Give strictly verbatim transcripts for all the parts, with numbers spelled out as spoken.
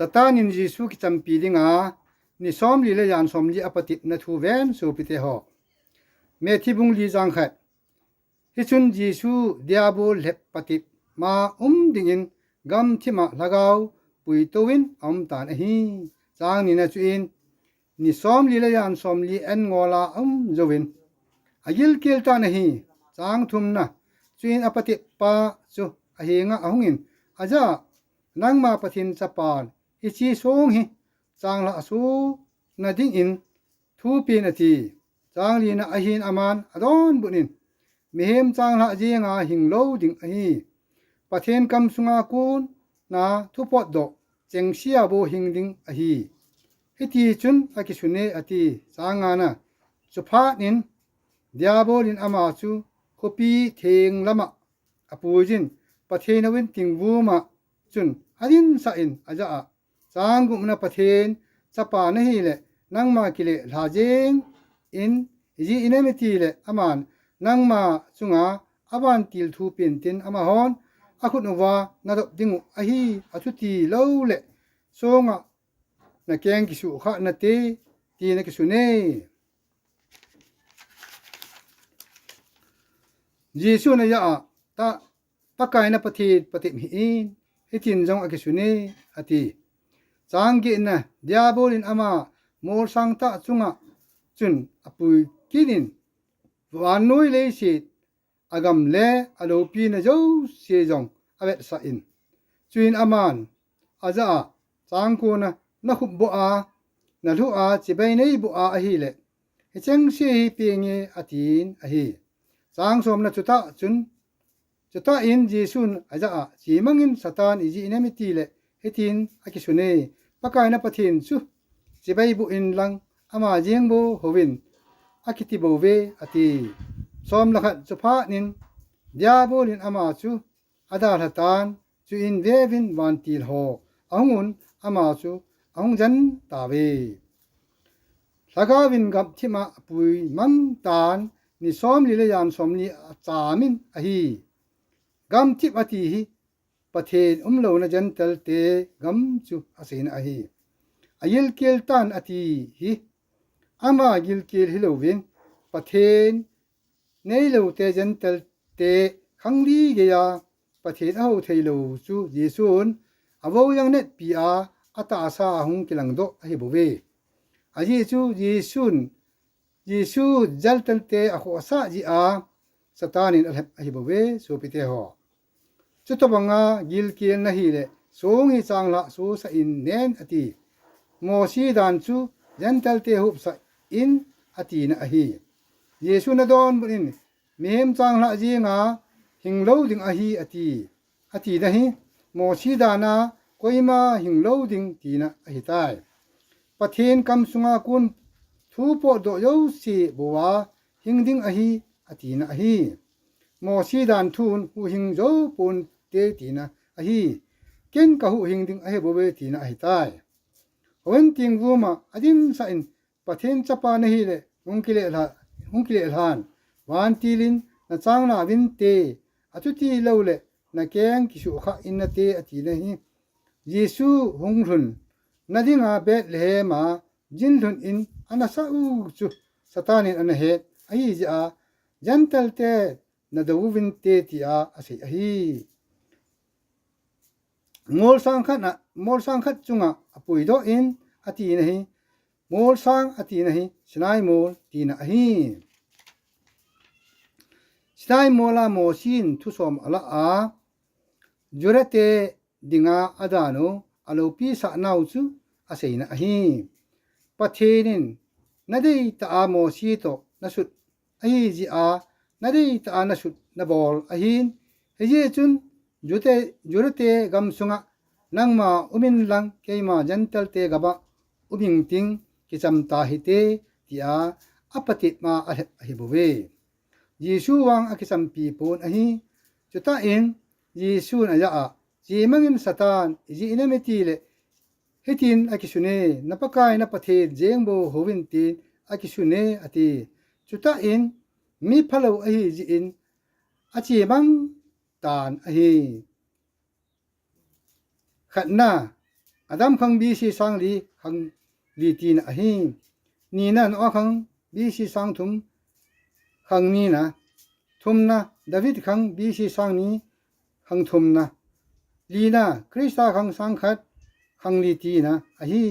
Satan in Jesu kichampi dinga ni somli le jan somli apatepna thu ven sopite ho. Matthew bung li chang khat. Hichun Jesu Diabol lhep patep ma um dingin gamthima lhagao puitouvin aum tan ahi. Chang nina chuin ni somli le jan somli an ngola aum jouvin agilkel tan ahi. Chang thumna chuin apateppa chu ahenga ahungin, aja, nangma Pathen Chapan hiche song hi changlhah sona dingin thupen ati. Chang lina ahin aman adonbut in, mihem changlhah jenga hinglou ding ahi. Pathen kamsunga kona thupotdoh chengse a bou hing ding ahi. Hitichun akisune ati. Chang ngana, chuphat in Diabol in ama chu khopi theng lama apuijin, Pathen houin tingvuma chun adinsah in ajah a, Chang gupna, Pathen Chapa nahile nangma kilelha jengin, ijeh inem itile aman nangma chunga avantil thu pentin amahon akhut uva nadop dingu ahi, achuti loule songa nakeng kisuhkhah nate, tin akisune. Jesun ajah a, ta, Pakai na Pathen patep hih in, hitin jong akisune ati. Chang getna, Diabol in ama molsang tah chunga chun apui kit in, vannoi leiset agam le aloupina jouse jong avetsah in, chuin aman ajah a, Chang kona, nakhupboh a, nalhu a, chibai neiboh a ahile, hichengse hi penge, atin ahi. Chang somna, chutah chun, chutah in Jesun ajah a, Chemangin Satan, ijeh inem itile hitin akisune, Pakai na Pathen chu chibai boh inlang ama jeng bou houvin akiti bouve, ati. Somle khat, chuphat in Diabol in ama chu adalhatan, chuin veuvin vantil ho ahungun ama chu ahung jan tauve. Lhagaovin gamthip a apui mang tan, ni somli le jan somli achamin ahi. Gamthip ati hi Pathen umlouna Gentile te gam chu aseina ahi. Agilkel tan ati hi ama gilkel hilouvin, Pathen neiloute Gentile te khangli geiya Pathen ahou theilou chu Jesun avou jang netpi a, atahsa ahung kilangdoh ahibouve. Ajeh chu Jesun, Jesu Gentile te akhohsah jeh a Satan in alhep ahibouve, sopite ho. Chutobanga gilkel nahile song hi changlhah sosah in nen ati. Mosi dan chu Gentile te hopsah in atina ahi. Jesun adonbut in, mihem changlhah jenga hinglou ding ahi ati. Atina hi Mosi dana koima hinglou ding tina ahitai. Pathen kamsunga kon thu potdoh jouse bouva hing ding ahi, atina ahi. Mosi dan thun huhhing jou ponte tina ahi. Ken kahuhhing ding ahibouve tina ahitai. Houin tingvuma adinsah in, Pathen Chapa nahile hung kilelha, hung kilelhan, vantilin nachang nauvinte, achuti loule nakeng kisuhkhah in nate, atina hi. Jesu hunglhun nadinga Bethlehem a jinlhun in anasah u chu Satan in anahet ahijeh a, Gentile te nadou uvinte tia asei ahi. Molsang khat a, molsang khat chunga apuidoh in atina hi, molsang atina hi Sinai mol tina ahi. Sinai mola Mosin thusom alah a, Judate dinga adanu aloupisah nau chu aseina ahi. Pathen in nadeitah a Mosi toh nasut ahijeh a, nadeitah a nasut nabol ahin, hijeh chun Juda, Judate gamsunga nangma umin lang keima Gentile te gama uming ting kicham tahite, tia apatepma alhep ahibouve. Jesu vang akichampi pon ahi. Chutah in Jesun ajah a, Chemangin Satan, ijeh inem itile hitin akisune, na Pakai na Pathen jengbou houvin tin akisune ati. Chutah in mi phalou ahijeh in achemang tan ahi. Khatna, Adam khang B C sang li khang li tina ahi. Nina, Noah khang B C sang thum khang nina. Thumna, David khang B C sang ni khang thumna. Lina, Krista khang sang khat khang li tina ahi.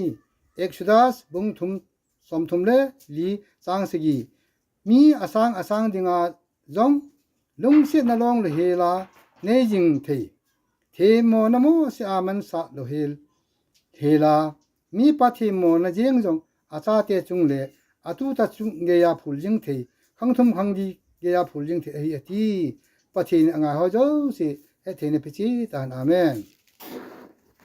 Exodus bung thum, som thum le li, chang sagi. Mi asang asang dinga jong lungsetna long louhela nei jing thei. Themmona Mose a mansah louhel, hela, mipa themmona jeng jong achate chung le atuta chung geiya phul jing thei, khang thum khang li geiya phul jing thei ahi ati. Pathen in angai ho jouse hetthei na pe cheh tan. Amen.